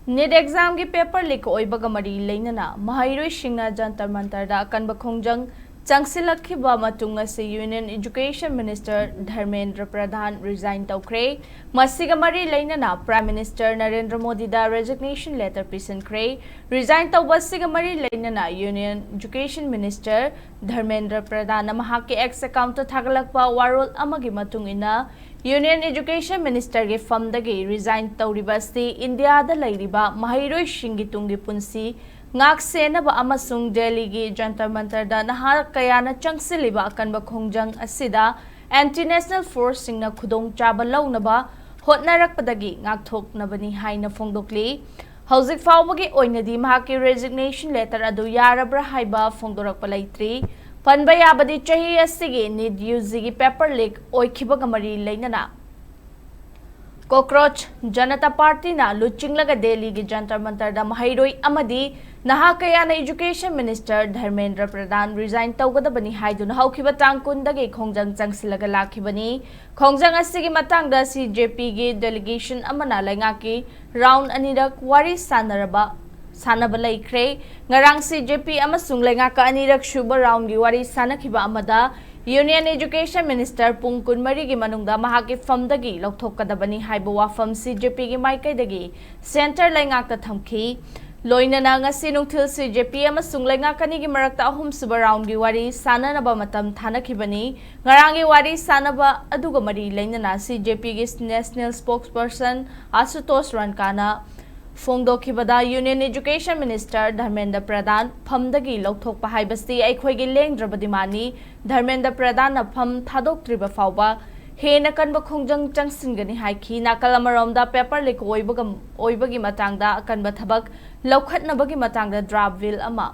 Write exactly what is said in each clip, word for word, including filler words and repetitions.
Neat ꯑꯦꯛꯖꯥꯝꯒꯤ paper ꯂꯤꯛ ꯑꯣꯏꯕꯒ ꯃꯔꯤ ꯂꯩꯅꯅ ꯃꯍꯩꯔꯣꯏꯁꯤꯡꯅ ꯖꯟꯇꯔ ꯃꯟꯇꯔꯗ ꯑꯀꯟꯕ ꯈꯣꯡꯖꯪ ꯆꯪꯁꯤꯜꯂꯛꯈꯤꯕ ꯃꯇꯨꯡ ꯑꯁꯤ union education minister Dharmendra Pradhan resign ꯇꯧꯈ꯭ꯔꯦ꯫ ꯃꯁꯤꯒ ꯃꯔꯤ ꯂꯩꯅꯅ ꯄ꯭ꯔꯥꯏꯝ ꯃꯤꯅꯤꯁꯇꯔ ꯅꯔꯦꯟꯗ꯭ꯔ ꯃꯣꯗꯤꯗ ꯔꯦꯖꯤꯒꯅꯦꯁꯟ ꯂꯦꯇꯔ ꯄꯤꯁꯤꯟꯈ꯭ꯔꯦ꯫ ꯔꯤꯖꯥꯏꯟ ꯇꯧꯕ ꯑꯁꯤꯒ ꯃꯔꯤ ꯂꯩꯅꯅ ꯌꯨꯅꯤꯌꯟ ꯏꯖꯨꯀꯦꯁꯟ ꯃꯤꯅꯤꯁꯇꯔ ꯙꯔꯃꯦꯟꯗ꯭ꯔ ꯄ꯭ꯔꯙꯥꯟꯅ ꯃꯍꯥꯛꯀꯤ ꯑꯦꯛꯁ ꯑꯦꯀꯥꯎꯟꯇ ꯊꯥꯒꯠꯂꯛꯄ ꯋꯥꯔꯣꯜ ꯑꯃꯒꯤ ꯃꯇꯨꯡ ꯏꯟꯅ, ꯌꯨꯅꯤꯌꯟ ꯏꯖꯨꯀꯦꯁꯟ ꯃꯤꯅꯤꯁꯇꯔꯒꯤ ꯐꯝꯗꯒꯤ ꯔꯤꯖꯥꯏꯟ ꯇꯧꯔꯤꯕ ꯑꯁꯤ ꯏꯟꯗꯤꯌꯥꯗ ꯂꯩꯔꯤꯕ ꯃꯍꯩꯔꯣꯏꯁꯤꯡꯒꯤ ꯇꯨꯡꯒꯤ ꯄꯨꯟꯁꯤ ꯉꯥꯛ ꯁꯦꯟꯅꯕ ꯑꯃꯁꯨꯡ ꯗꯦꯜꯂꯤꯒꯤ ꯖꯟꯇꯔ ꯃꯟꯇꯔꯗ ꯅꯍꯥ ꯀꯌꯥꯅ ꯆꯪꯁꯤꯜꯂꯤꯕ ꯑꯀꯟꯕ ꯈꯣꯡꯖꯪ ꯑꯁꯤꯗ ꯑꯦꯟꯇꯤ ꯅꯦꯁꯅꯦꯜ ꯐꯣꯔꯁꯁꯤꯡꯅ ꯈꯨꯗꯣꯡꯆꯥꯕ ꯂꯧꯅꯕ ꯍꯣꯠꯅꯔꯛꯄꯗꯒꯤ ꯉꯥꯛꯊꯣꯛꯅꯕꯅꯤ ꯍꯥꯏꯅ ꯐꯣꯡꯗꯣꯛꯂꯤ꯫ ꯍꯧꯖꯤꯛ ꯐꯥꯎꯕꯒꯤ ꯑꯣꯏꯅꯗꯤ ꯃꯍꯥꯛꯀꯤ ꯔꯦꯖꯤꯒꯅꯦꯁꯟ ꯂꯦꯇꯔ ꯑꯗꯨ ꯌꯥꯔꯕ꯭ꯔꯥ ꯍꯥꯏꯕ ꯐꯣꯡꯗꯣꯔꯛꯄ ꯂꯩꯇ꯭ꯔꯤ꯫ ꯄꯟꯕ ꯌꯥꯕꯗꯤ ꯆꯍꯤ ꯑꯁꯤꯒꯤ ꯅꯤꯠ ꯌꯨ ꯖꯤꯒꯤ ꯄꯦꯄꯔ ꯂꯤꯛ ꯑꯣꯏꯈꯤꯕꯒ ꯃꯔꯤ ꯂꯩꯅꯅ ꯀꯣꯀ꯭ꯔꯣꯆ ꯖꯅꯇꯥ ꯄꯥꯔꯇꯤꯅ ꯂꯨꯆꯤꯡꯂꯒ ꯗꯦꯜꯂꯤꯒꯤ ꯖꯟꯇꯔ ꯃꯟꯇꯔꯗ ꯃꯍꯩꯔꯣꯏ ꯑꯃꯗꯤ ꯅꯍꯥ ꯀꯌꯥꯅ education minister Dharmendra Pradhan resign ꯇꯧꯒꯗꯕꯅꯤ ꯍꯥꯏꯗꯨꯅ ꯍꯧꯈꯤꯕ ꯇꯥꯡ ꯀꯨꯟꯗꯒꯤ ꯈꯣꯡꯖꯪ ꯆꯪꯁꯤꯜꯂꯒ ꯂꯥꯛꯈꯤꯕꯅꯤ꯫ ꯈꯣꯡꯖꯪ ꯑꯁꯤꯒꯤ ꯃꯇꯥꯡꯗ ꯁꯤ ꯖꯦ ꯄꯤꯒꯤ ꯗꯦꯂꯤꯒꯦꯁꯟ ꯑꯃꯅ ꯂꯩꯉꯥꯛꯀꯤ ꯔꯥꯎꯟ ꯑꯅꯤꯔꯛ ꯋꯥꯔꯤ ꯁꯥꯟꯅꯔꯕ ꯁꯥꯟꯅꯕ ꯂꯩꯈ꯭ꯔꯦ꯫ ꯉꯔꯥꯡ ꯁꯤ ꯖꯦ ꯄꯤ ꯑꯃꯁꯨꯡ ꯂꯩꯉꯥꯛꯀ ꯑꯅꯤꯔꯛ ꯁꯨꯕ ꯔꯥꯎꯟꯒꯤ ꯋꯥꯔꯤ ꯁꯥꯟꯅꯈꯤꯕ ꯑꯃꯗ ꯌꯨꯅꯤꯌꯟ ꯏꯖꯨꯀꯦꯁꯟ ꯃꯤꯅꯤꯁꯇꯔ ꯄꯨꯡ ꯀꯨꯟꯃꯔꯤꯒꯤ ꯃꯅꯨꯡꯗ ꯃꯍꯥꯛꯀꯤ ꯐꯝꯗꯒꯤ ꯂꯧꯊꯣꯛꯀꯗꯕꯅꯤ ꯍꯥꯏꯕ ꯋꯥꯐꯝ ꯁꯤ ꯖꯦ ꯄꯤꯒꯤ ꯃꯥꯏꯀꯩꯗꯒꯤ ꯁꯦꯟꯇꯔ ꯂꯩꯉꯥꯛꯇ ꯊꯝꯈꯤ꯫ ꯂꯣꯏꯅꯅ ꯉꯁꯤ ꯅꯨꯡꯊꯤꯜ ꯁꯤ ꯖꯦ ꯄꯤ ꯑꯃꯁꯨꯡ ꯂꯩꯉꯥꯛ ꯑꯅꯤꯒꯤ ꯃꯔꯛꯇ ꯑꯍꯨꯝꯁꯨꯕ ꯔꯥꯎꯟꯒꯤ ꯋꯥꯔꯤ ꯁꯥꯟꯅꯅꯕ ꯃꯇꯝ ꯊꯥꯅꯈꯤꯕꯅꯤ꯫ ꯉꯔꯥꯡꯒꯤ ꯋꯥꯔꯤ ꯁꯥꯟꯅꯕ ꯑꯗꯨꯒ ꯃꯔꯤ ꯂꯩꯅꯅ ꯁꯤ ꯖꯦ ꯄꯤꯒꯤ national ꯁ꯭ꯄꯣꯛꯁꯄꯔꯁꯟ ꯑꯁꯨꯇꯣꯁ ꯔꯟꯀꯥꯅ ꯐꯣꯡꯗꯣꯛꯈꯤꯕꯗ, union education minister Dharmendra ꯄ꯭ꯔꯙꯥꯟ ꯐꯝꯗꯒꯤ ꯂꯧꯊꯣꯛꯄ ꯍꯥꯏꯕꯁꯤ ꯑꯩꯈꯣꯏꯒꯤ ꯂꯦꯡꯗ꯭ꯔꯕ ꯗꯤꯃꯥꯟꯅꯤ꯫ ꯙꯔꯃꯦꯟꯗ꯭ꯔ ꯄ꯭ꯔꯙꯥꯟꯅ ꯐꯝ ꯊꯥꯗꯣꯛꯇ꯭ꯔꯤꯕ ꯐꯥꯎꯕ ꯍꯦꯟꯅ ꯀꯟꯕ ꯈꯣꯡꯖꯪ ꯆꯪꯁꯤꯟꯒꯅꯤ ꯍꯥꯏꯈꯤ꯫ ꯅꯥꯀꯜ ꯑꯃꯔꯣꯝꯗ ꯄꯦꯄꯔ ꯂꯤꯛ ꯑꯣꯏꯕꯒ, ꯑꯣꯏꯕꯒꯤ ꯃꯇꯥꯡꯗ ꯑꯀꯟꯕ ꯊꯕꯛ ꯂꯧꯈꯠꯅꯕꯒꯤ ꯃꯇꯥꯡꯗ ꯗ꯭ꯔꯥꯐ ꯕꯤꯜ ꯑꯃ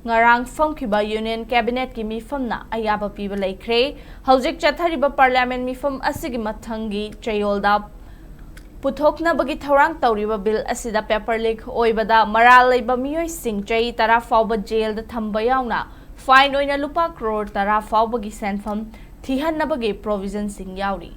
ꯉꯔꯥꯡ ꯐꯝꯈꯤꯕ ꯌꯨꯅꯤꯌꯟ ꯀꯦꯕꯤꯅꯦꯠꯀꯤ ꯃꯤꯐꯝꯅ ꯑꯌꯥꯕ ꯄꯤꯕ ꯂꯩꯈ꯭ꯔꯦ꯫ ꯍꯧꯖꯤꯛ ꯆꯠꯊꯔꯤꯕ ꯄꯥꯔꯂꯤꯌꯥꯃꯦꯟ ꯃꯤꯐꯝ ꯑꯁꯤꯒꯤ ꯃꯊꯪꯒꯤ ꯆꯌꯣꯜꯗ ꯄꯨꯊꯣꯛꯅꯕꯒꯤ ꯊꯧꯔꯥꯡ ꯇꯧꯔꯤꯕ ꯕꯤꯜ ꯑꯁꯤꯗ ꯄꯦꯄꯔ ꯂꯤꯛ ꯑꯣꯏꯕꯗ ꯃꯔꯥꯜ ꯂꯩꯕ ꯃꯤꯑꯣꯏꯁꯤꯡ ꯆꯍꯤ ꯇꯔꯥ ꯐꯥꯎꯕ ꯖꯦꯜꯗ ꯊꯝꯕ ꯌꯥꯎꯅ ꯐꯥꯏꯟ ꯑꯣꯏꯅ ꯂꯨꯄꯥ ꯀ꯭ꯔꯣꯔ ꯇꯔꯥ ꯐꯥꯎꯕꯒꯤ ꯁꯦꯟꯐꯝ ꯊꯤꯍꯟꯅꯕꯒꯤ ꯄ꯭ꯔꯣꯚꯤꯖꯟꯁꯤꯡ ꯌꯥꯎꯔꯤ꯫